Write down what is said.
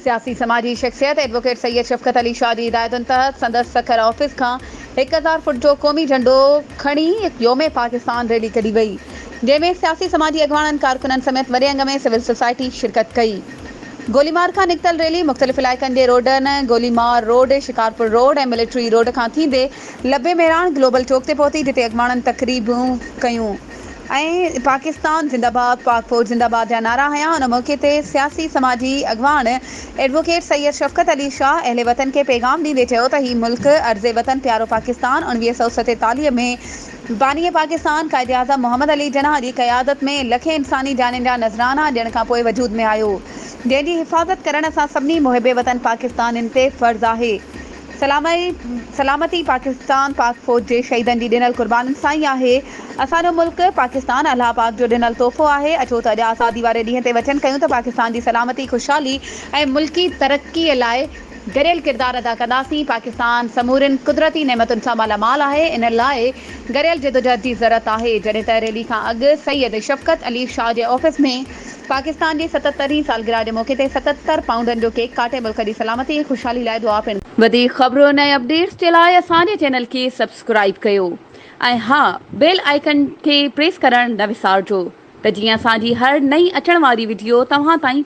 سياسي سماجي شخصيت ايڊووڪيٽ سيد شفقت علي شاهه جي هدايتن تحت سندس سکر آفيس کان 1000 فوٽ جو قومي جهنڊو کڻي يوم پاڪستان ريلي ڪڍي وئي جنهن ۾ سياسي سماجي اڳواڻن ڪارڪنن سميت وڏي انگ ۾ سول سوسائٽي شرڪت ڪئي. گوليمار کان نڪتل ريلي مختلف علائقن جي روڊن Golimar road, Shikarpur road ۽ military road کان ٿيندي لبي مهراڻ گلوبل چوڪ تي پهتي جتي اڳواڻن تقريبون ڪيون ۽ پاڪستان زنده باد، پاڪ فوج زنده باد جا نعرا هنيا. ان موقعي تي سياسي سماجي اڳواڻ ايڊووڪيٽ سيد شفقت علي شاهه اهل وطن کي پيغام ڏيندي چيو ته هي ملڪ ارض وطن پيارو پاڪستان 1947 ۾ باني پاڪستان قائداعظم محمد علي جناح جي قيادت ۾ لکين انساني جانين جا نذرانا ڏيڻ کانپوء وجود ۾ آيو، جنهن جي حفاظت ڪرڻ اسان سڀني محب وطن پاڪستانين تي فرض آهي. سلامتي پاڪستان پاڪ فوج جي شهيدن جي ڏنل قربانين سان ئي آهي. اسان جو ملڪ پاڪستان الله پاڪ جو ڏنل تحفو آهي. اچو ته اڄ آزادي واري ڏينهن تي وچن ڪيون ته پاڪستان جي سلامتي، خوشحالي ۽ ملڪي ترقي لاء گڏيل ڪردار ادا ڪنداسين، پاڪستان سمورين قدرتي نعمتن سان مالا مال آهي، ان لاء گڏيل جدوجهد جي ضرورت آهي، جڏهن ته ريلي کان اڳ سيد شفقت علي شاهه جي آفيس ۾ پاڪستان جي 77 هين سالگرهه جي موقعي تي 77 پائونڊن جو ڪيڪ ڪاٽي ملڪ جي سلامتي ۽ خوشحالي لاء دعا پڻ وڌيڪ خبرن ۽ اپڊيٽس جي لاء اسان جي چينل کي سبسڪرائيب ڪيو ۽ ها بيل آئيڪن کي پريس ڪرڻ نه وسارجو ته جيئن اسان جي هر نئين اچڻ واري وڊيو توهان تائين.